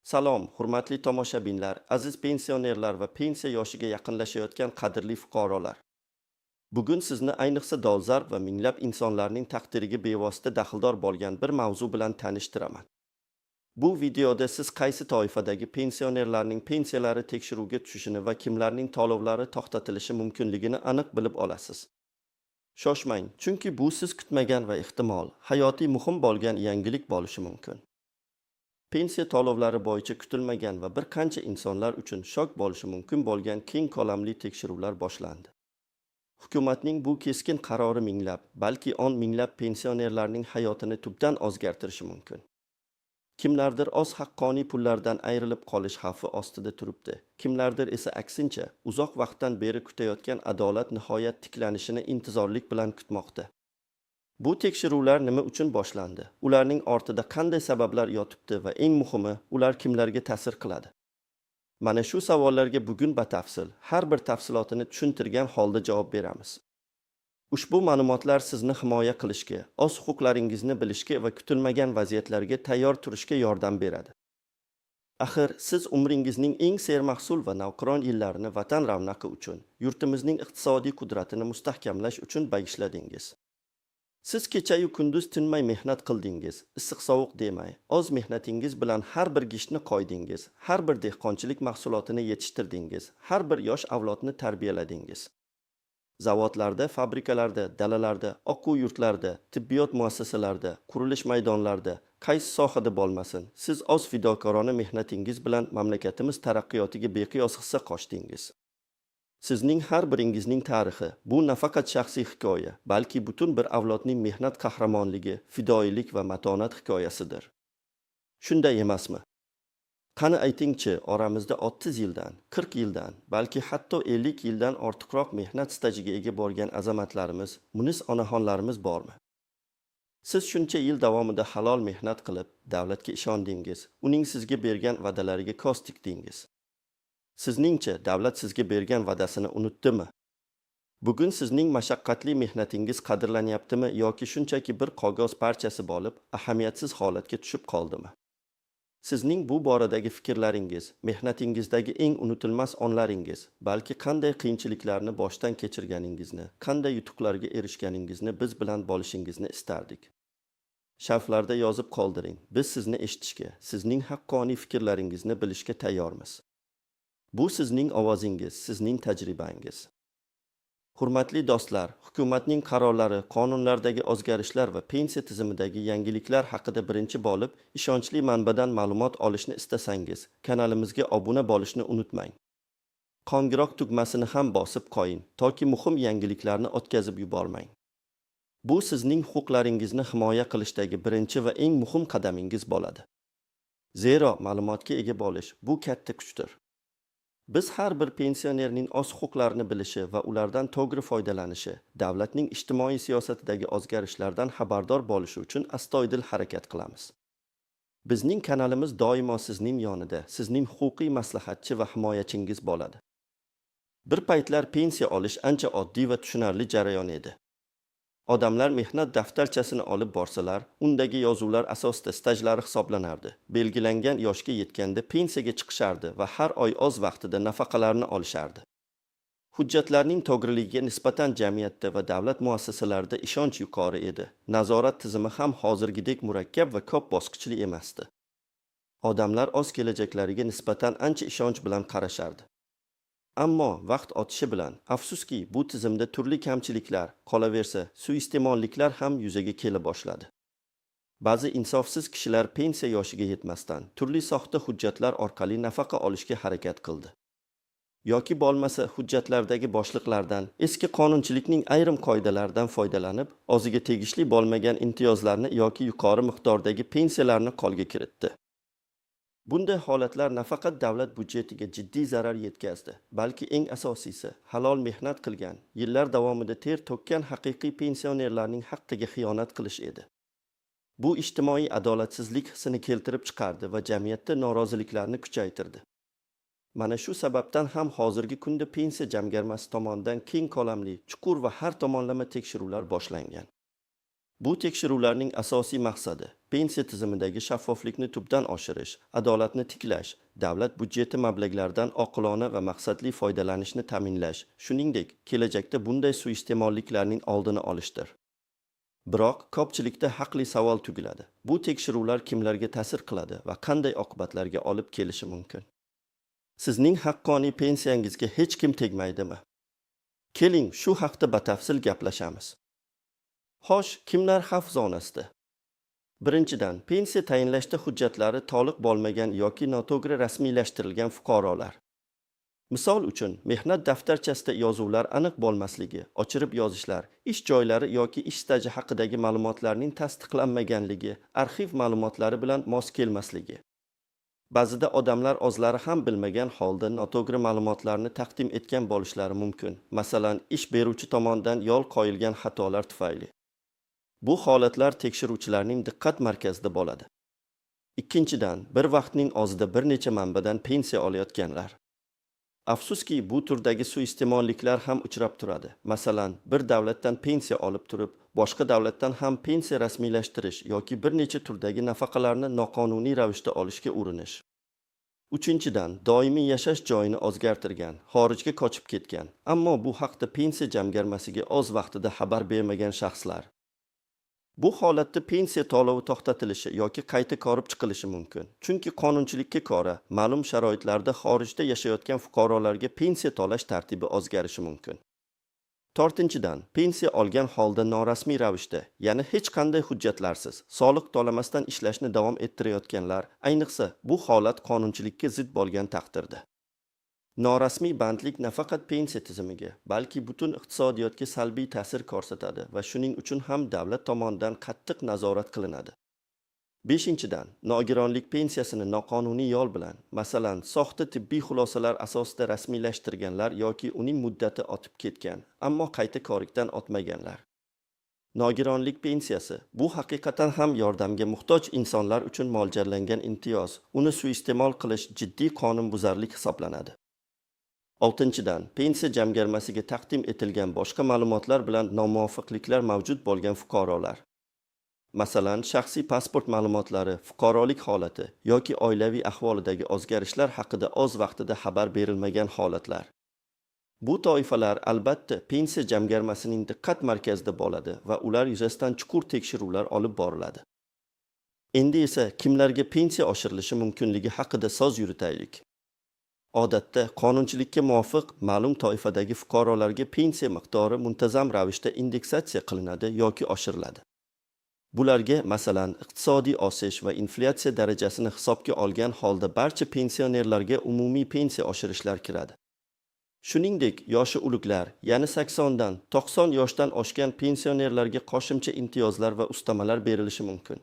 Salom, hurmatli tomoshabinlar, aziz pensionerlar va pensiya yoshiga yaqinlashayotgan qadrli fuqarolar. Bugun sizni ayniqsa dolzarb va minglab insonlarning taqdiriga bevosita daxldor bo'lgan bir mavzu bilan tanishtiraman. Bu videoda siz qaysi toifadagi pensionerlarning pensiyalari tekshiruvga tushishini va kimlarning to'lovlari to'xtatilishi mumkinligini aniq bilib olasiz. Shoshmang, chunki bu siz kutmagan va ehtimol hayotiy muhim bo'lgan yangilik bo'lishi mumkin. Pensiya to'lovlari bo'yicha kutilmagan va bir qancha insonlar uchun shok bo'lishi mumkin bo'lgan keng ko'lamli tekshiruvlar boshlandi. Hukumatning bu keskin qarori minglab, balki o'n minglab pensionerlarning hayotini tubdan o'zgartirishi mumkin. Kimlardir oz haqqoniy pullardan ayrilib qolish xavfi ostida turibdi. Kimlardir esa aksincha, uzoq vaqtdan beri kutayotgan adolat nihoyat tiklanishini intizorlik bilan kutmoqda. Bu tekshiruvlar nima uchun boshlandi? Ularning ortida qanday sabablar yotibdi va eng muhimi, ular kimlarga ta'sir qiladi? Mana shu savollarga bugun batafsil, har bir tafsilotini tushuntirgan holda javob beramiz. Ushbu ma'lumotlar sizni himoya qilishga, o'z huquqlaringizni bilishga va kutilmagan vaziyatlarga tayyor turishga yordam beradi. Axir siz umringizning eng sermahsul va navqiron yillarini vatan ravnaqi uchun, yurtimizning iqtisodiy qudratini mustahkamlash uchun bag'ishladingiz. Siz kechayu kunduz tinmay mehnat qildingiz, issiq-sovuq demay, o'z mehnatingiz bilan har bir gishtni qo'ydingiz, har bir dehqonchilik mahsulotini yetishtirdingiz, har bir yosh avlodni tarbiyaladingiz. Zavodlarda, fabrikalarda, dalalarda, o'quv yurtlarida, tibbiyot muassasalarida, qurilish maydonlarida, qaysi sohada bo'lmasin, siz o'z fidokorona mehnatingiz bilan mamlakatimiz taraqqiyotiga beqiyos hissa qo'shdingiz. Sizning har biringizning tarixi bu nafaqat shaxsiy hikoya, balki butun bir avlodning mehnat qahramonligi, fidoyilik va matonat hikoyasidir. Shunday emasmi? Qani aytingchi, oramizda 30 yildan, 40 yildan, balki hatto 50 yildan ortiqroq mehnat stajiga ega bo'lgan azamatlarimiz, munis onaxonlarimiz bormi? Siz shuncha yil davomida halol mehnat qilib, davlatga ishondingiz, uning sizga bergan va'dalariga ko'z tikdingiz. Sizningcha, davlat sizga bergan va'dasini unutdimi? Bugun sizning mashaqqatli mehnatingiz qadrlanyaptimi yoki shunchaki bir qog'oz parchasi bo'lib, ahamiyatsiz holatga tushib qoldimi? Sizning bu boradagi fikrlaringiz, mehnatingizdagi eng unutilmas onlaringiz, balki qanday qiyinchiliklarni boshdan kechirganingizni, qanday yutuqlarga erishganingizni biz bilan bo'lishingizni istardik. Sharhlarda yozib qoldiring. Biz sizni eshitishga, sizning haqqoniy fikrlaringizni bilishga tayyormiz. Bu sizning ovozingiz, sizning tajribangiz. Hurmatli do'stlar, hukumatning qarorlari, qonunlardagi o'zgarishlar va pensiya tizimidagi yangiliklar haqida birinchi bo'lib ishonchli manbadan ma'lumot olishni istasangiz, kanalimizga obuna bo'lishni unutmang. Qo'ng'iroq tugmasini ham bosib qo'ying, toki muhim yangiliklarni o'tkazib yubormang. Bu sizning huquqlaringizni himoya qilishdagi birinchi va eng muhim qadamingiz bo'ladi. Zero ma'lumotga ega bo'lish bu katta kuchdir. Biz har bir pensionerning o'z huquqlarini bilishi va ulardan to'g'ri foydalanishi, davlatning ijtimoiy siyosatidagi o'zgarishlardan xabardor bo'lishi uchun astoydil harakat qilamiz. Bizning kanalimiz doimo sizning yonida, sizning huquqiy maslahatchi va himoyachingiz bo'ladi. Bir paytlar pensiya olish ancha oddiy va tushunarli jarayon edi. Odamlar mehnat daftarchasini olib borsalar, undagi yozuvlar asosida stajlari hisoblanardi. Belgilangan yoshga yetganda pensiyaga chiqishardi va har oy o'z vaqtida nafaqalarini olishardi. Hujjatlarning to'g'riligiga nisbatan jamiyatda va davlat muassasalarida ishonch yuqori edi. Nazorat tizimi ham hozirgidek murakkab va ko'p bosqichli emasdi. Odamlar o'z kelajaklariga nisbatan ancha ishonch bilan qarashardi. Ammo vaqt o'tishi bilan, afsuski, bu tizimda turli kamchiliklar, qolaversa, suiiste'molliklar ham yuzaga kela boshladi. Ba'zi insofsiz kishilar pensiya yoshiga yetmasdan turli soxta hujjatlar orqali nafaqa olishga harakat qildi. Yoki bo'lmasa hujjatlardagi boshliqlardan, eski qonunchilikning ayrim qoidalaridan foydalanib, o'ziga tegishli bo'lmagan imtiyozlarni yoki yuqori miqdordagi pensiyalarni qo'lga kiritdi. Bunday holatlar nafaqat davlat byudjetiga jiddiy zarar yetkazdi, balki eng asosiysi, halol mehnat qilgan, yillar davomida ter to'kkan haqiqiy pensionerlarning haqqiga xiyonat qilish edi. Bu ijtimoiy adolatsizlik hissini keltirib chiqardi va jamiyatda noroziliklarni kuchaytirdi. Mana shu sababdan ham hozirgi kunda Pensiya jamg'armasi tomonidan keng ko'lamli, chuqur va har tomonlama tekshiruvlar boshlangan. Bu tekshiruvlarning asosiy maqsadi Pensiya tizimidagi shaffoflikni tubdan oshirish, adolatni tiklash, davlat byudjeti mablag'laridan oqilona va maqsadli foydalanishni ta'minlash, shuningdek, kelajakda bunday suiiste'molliklarning oldini olishdir. Biroq ko'pchilikda haqli savol tug'iladi. Bu tekshiruvlar kimlarga ta'sir qiladi va qanday oqibatlarga olib kelishi mumkin? Sizning haqqoniy pensiyangizga hech kim tegmaydimi? Keling, shu haqda batafsil gaplashamiz. Xo'sh, kimlar xavf zonasida? Birinchidan, pensiya tayinlashda hujjatlari to'liq bo'lmagan yoki noto'g'ri rasmiylashtirilgan fuqarolar. Misol uchun, mehnat daftarchasida yozuvlar aniq bo'lmasligi, o'chirib yozishlar, ish joylari yoki ish staji haqidagi ma'lumotlarning tasdiqlanmaganligi, arxiv ma'lumotlari bilan mos kelmasligi. Ba'zida odamlar o'zlari ham bilmagan holda noto'g'ri ma'lumotlarni taqdim etgan bo'lishlari mumkin. Masalan, ish beruvchi tomonidan yo'l qo'yilgan xatolar tufayli. Bu holatlar tekshiruvchilarning diqqat markazida bo'ladi. Ikkinchidan, bir vaqtning o'zida bir necha manbadan pensiya olayotganlar. Afsuski, bu turdagi suiiste'molliklar ham uchrab turadi. Masalan, bir davlatdan pensiya olib turib, boshqa davlatdan ham pensiya rasmiylashtirish yoki bir necha turdagi nafaqalarni noqonuniy ravishda olishga urinish. Uchinchidan, doimiy yashash joyini o'zgartirgan, xorijga ko'chib ketgan, ammo bu haqda pensiya jamg'armasiga o'z vaqtida xabar bermagan shaxslar. Bu holatda pensiya to'lovi to'xtatilishi yoki qayta ko'rib chiqilishi mumkin. Chunki qonunchilikka ko'ra, ma'lum sharoitlarda xorijda yashayotgan fuqarolarga pensiya to'lash tartibi o'zgarishi mumkin. To'rtinchidan, pensiya olgan holda norasmiy ravishda, ya'ni hech qanday hujjatlarsiz, soliq to'lamasdan ishlashni davom ettirayotganlar, ayniqsa bu holat qonunchilikka zid bo'lgan taqdirda. Norasmiy bandlik nafaqat pensiya tizimiga, balki butun iqtisodiyotga salbiy ta'sir ko'rsatadi va shuning uchun ham davlat tomonidan qattiq nazorat qilinadi. Beshinchidan, nogironlik pensiyasini noqonuniy yo'l bilan, masalan, soxta tibbiy xulosalar asosida rasmiylashtirganlar yoki uning muddati o'tib ketgan, ammo qayta ko'rikdan o'tmaganlar. Nogironlik pensiyasi bu haqiqatan ham yordamga muhtoj insonlar uchun mo'ljallangan imtiyoz. Uni suiiste'mol qilish jiddiy qonunbuzarlik hisoblanadi. Oltinchidan, pensiya jamg'armasiga taqdim etilgan boshqa ma'lumotlar bilan nomuvofiqliklar mavjud bo'lgan fuqarolar. Masalan, shaxsiy pasport ma'lumotlari, fuqarolik holati yoki oilaviy ahvolidagi o'zgarishlar haqida o'z vaqtida xabar berilmagan holatlar. Bu toifalar albatta pensiya jamg'armasining diqqat markazida bo'ladi va ular yuzasidan chuqur tekshiruvlar olib boriladi. Endi esa kimlarga pensiya oshirilishi mumkinligi haqida so'z yuritaylik. Odatda qonunchilikka muvofiq ma'lum toifadagi fuqarolarga pensiya miqdori muntazam ravishda indeksatsiya qilinadi yoki oshiriladi. Bularga, masalan, iqtisodiy o'sish va inflyatsiya darajasini hisobga olgan holda barcha pensionerlarga umumiy pensiya oshirishlar kiradi. Shuningdek, yoshi ulug'lar, ya'ni 80 dan 90 yoshdan oshgan pensionerlarga qo'shimcha imtiyozlar va ustamalar berilishi mumkin.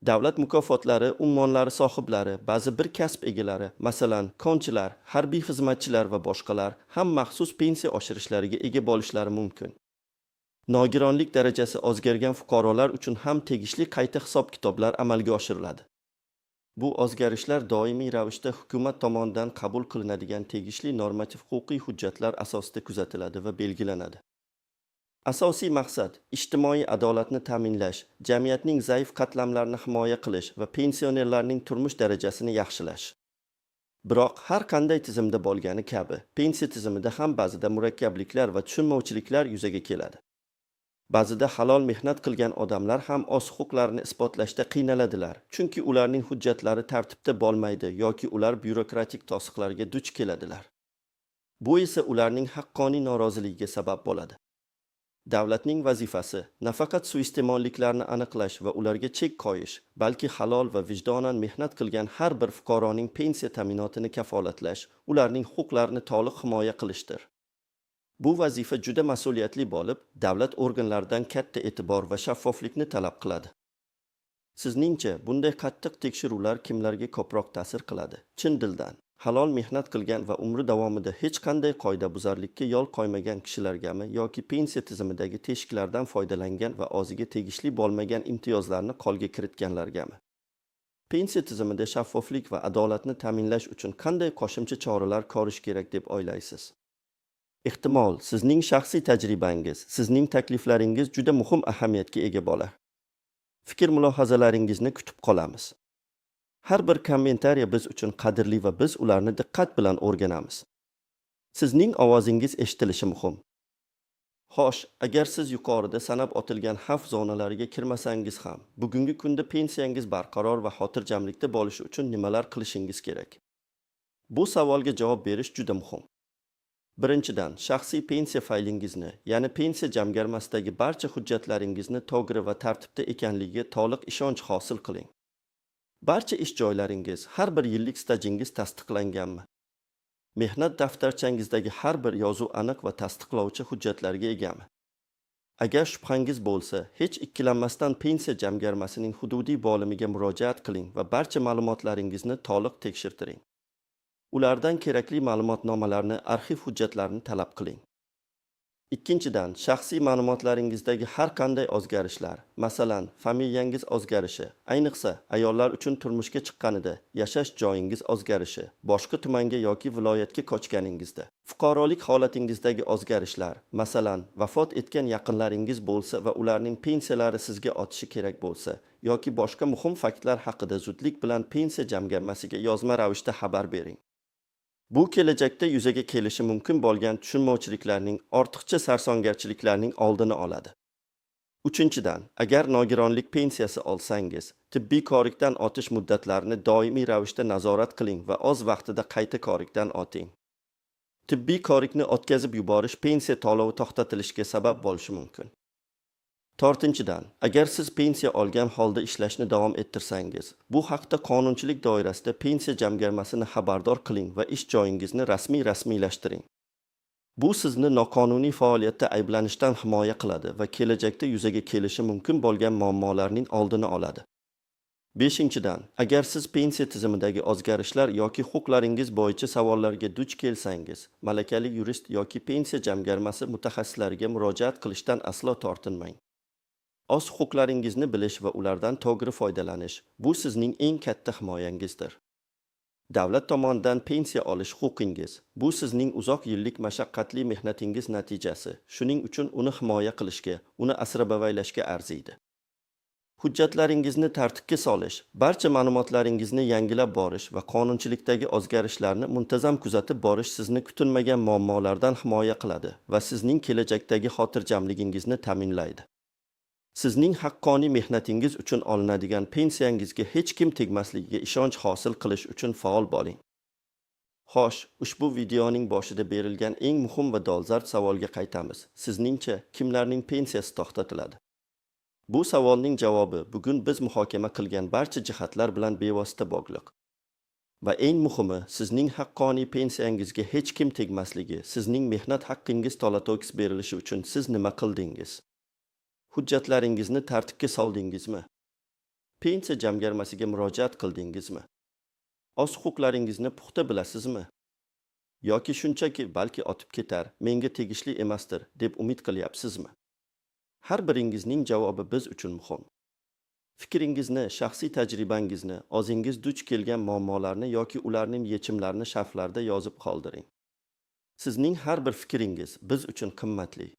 Davlat mukofotlari unvonlari sohiblari, ba'zi bir kasb egalari, masalan, konchilar, harbiy xizmatchilar va boshqalar ham maxsus pensiya oshirishlariga ega bo'lishlari mumkin. Nogironlik darajasi o'zgargan fuqarolar uchun ham tegishli qayta hisob-kitoblar amalga oshiriladi. Bu o'zgarishlar doimiy ravishda hukumat tomonidan qabul qilinadigan tegishli normativ huquqiy hujjatlar asosida kuzatiladi va belgilanadi. Asosiy maqsad ijtimoiy adolatni ta'minlash, jamiyatning zaif qatlamlarini himoya qilish va pensionerlarning turmush darajasini yaxshilash. Biroq har qanday tizimda bo'lgani kabi, pensiya tizimida ham ba'zida murakkabliklar va tushunmovchiliklar yuzaga keladi. Ba'zida halol mehnat qilgan odamlar ham o'z huquqlarini isbotlashda qiynaladilar, chunki ularning hujjatlari tartibda bo'lmaydi yoki ular byurokratik to'siqlarga duch keladilar. Bu esa ularning haqqoniy noroziligiga sabab bo'ladi. Davlatning vazifasi nafaqat suiiste'molliklarni aniqlash va ularga chek qo'yish, balki halol va vijdonan mehnat qilgan har bir fuqaroning pensiya ta'minotini kafolatlash, ularning huquqlarini to'liq himoya qilishdir. Bu vazifa juda mas'uliyatli bo'lib, davlat organlaridan katta e'tibor va shaffoflikni talab qiladi. Sizningcha, bunday qattiq tekshiruvlar kimlarga ko'proq ta'sir qiladi? Chin dildan, halol mehnat qilgan va umri davomida hech qanday qoidabuzarlikka yo'l qo'ymagan kishilargami yoki pensiya tizimidagi teshiklardan foydalangan va o'ziga tegishli bo'lmagan imtiyozlarni qo'lga kiritganlargami? Pensiya tizimida shaffoflik va adolatni ta'minlash uchun qanday qo'shimcha choralar ko'rish kerak deb o'ylaysiz? Ehtimol, sizning shaxsiy tajribangiz, sizning takliflaringiz juda muhim ahamiyatga ega bo'lar. Fikr mulohazalaringizni kutib qolamiz. Har bir kommentariya biz uchun qadrli va biz ularni diqqat bilan o'rganamiz. Sizning ovozingiz eshitilishi muhim. Xo'sh, agar siz yuqorida sanab o'tilgan xavf zonalariga kirmasangiz ham, bugungi kunda pensiyangiz barqaror va xotirjamlikda bo'lishi uchun nimalar qilishingiz kerak? Bu savolga javob berish juda muhim. Birinchidan, shaxsiy pensiya faylingizni, ya'ni pensiya jamg'armasidagi barcha hujjatlaringizni to'g'ri va tartibda ekanligiga to'liq ishonch hosil qiling. Barcha ish joylaringiz, har bir yillik stajingiz tasdiqlanganmi? Mehnat daftarchangizdagi har bir yozuv aniq va tasdiqlovchi hujjatlarga egami? Agar shubhangiz bo'lsa, hech ikkilanmasdan pensiya jamg'armasining hududiy bo'limiga murojaat qiling va barcha ma'lumotlaringizni to'liq tekshirtiring. Ulardan kerakli ma'lumotnomalarni, arxiv hujjatlarini talab qiling. Ikkinchidan, shaxsiy ma'lumotlaringizdagi har qanday o'zgarishlar, masalan, familiyangiz o'zgarishi, ayniqsa ayollar uchun turmushga chiqqanida, yashash joyingiz o'zgarishi, boshqa tumanga yoki viloyatga ko'chganingizda, fuqarolik holatingizdagi o'zgarishlar, masalan, vafot etgan yaqinlaringiz bo'lsa va ularning pensiyalari sizga o'tishi kerak bo'lsa yoki boshqa muhim faktlar haqida zudlik bilan pensiya jamg'armasiga yozma ravishda xabar bering. Bu kelajakda yuzaga kelishi mumkin bo'lgan tushunmovchiliklarning, ortiqcha sarsongarchiliklarning oldini oladi. Uchinchidan, agar nogironlik pensiyasi olsangiz, tibbiy ko'rikdan o'tish muddatlarini doimiy ravishda nazorat qiling va o'z vaqtida qayta ko'rikdan o'ting. Tibbiy ko'rikni o'tkazib yuborish pensiya to'lovi to'xtatilishiga sabab bo'lishi mumkin. To'rtinchidan, agar siz pensiya olgan holda ishlashni davom ettirsangiz, bu haqda qonunchilik doirasida pensiya jamg'armasini xabardor qiling va ish joyingizni rasmiy rasmiylashtiring. Bu sizni noqonuniy faoliyatda ayblanishdan himoya qiladi va kelajakda yuzaga kelishi mumkin bo'lgan muammolarning oldini oladi. Beshinchidan, agar siz pensiya tizimidagi o'zgarishlar yoki huquqlaringiz bo'yicha savollarga duch kelsangiz, malakali yurist yoki pensiya jamg'armasi mutaxassislariga murojaat qilishdan aslo tortinmang. O'z huquqlaringizni bilish va ulardan to'g'ri foydalanish bu sizning eng katta himoyangizdir. Davlat tomonidan pensiya olish huquqingiz bu sizning uzoq yillik mashaqqatli mehnatingiz natijasi. Shuning uchun uni himoya qilishga, uni asrab-avaylashga arziydi. Hujjatlaringizni tartibga solish, barcha ma'lumotlaringizni yangilab borish va qonunchilikdagi o'zgarishlarni muntazam kuzatib borish sizni kutilmagan muammolardan himoya qiladi va sizning kelajakdagi xotirjamligingizni ta'minlaydi. Sizning haqqoniy mehnatingiz uchun olinadigan pensiyangizga hech kim tegmasligiga ishonch hosil qilish uchun faol bo'ling. Xo'sh, ushbu videoning boshida berilgan eng muhim va dolzarb savolga qaytamiz. Sizningcha, kimlarning pensiyasi to'xtatiladi? Bu savolning javobi bugun biz muhokama qilgan barcha jihatlar bilan bevosita bog'liq. Va eng muhimi, sizning haqqoniy pensiyangizga hech kim tegmasligi, sizning mehnat haqqingiz to'la-to'kis berilishi uchun siz nima qildingiz? Hujjatlaringizni tartibga soldingizmi? Pensiya jamg'armasiga murojaat qildingizmi? O'z huquqlaringizni puxta bilasizmi? Yoki shunchaki balki o'tib ketar, menga tegishli emasdir deb umid qilyapsizmi? Har biringizning javobi biz uchun muhim. Fikringizni, shaxsiy tajribangizni, o'zingiz duch kelgan muammolarni yoki ularning yechimlarini sharhlarda yozib qoldiring. Sizning har bir fikringiz biz uchun qimmatli.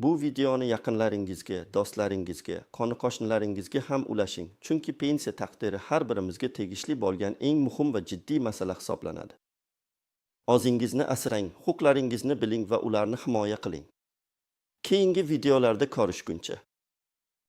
Bu videoni yaqinlaringizga, do'stlaringizga, qo'ni-qo'shnilaringizga ham ulashing, chunki pensiya taqdiri har birimizga tegishli bo'lgan eng muhim va jiddiy masala hisoblanadi. O'zingizni asrang, huquqlaringizni biling va ularni himoya qiling. Keyingi videolarda ko'rishguncha.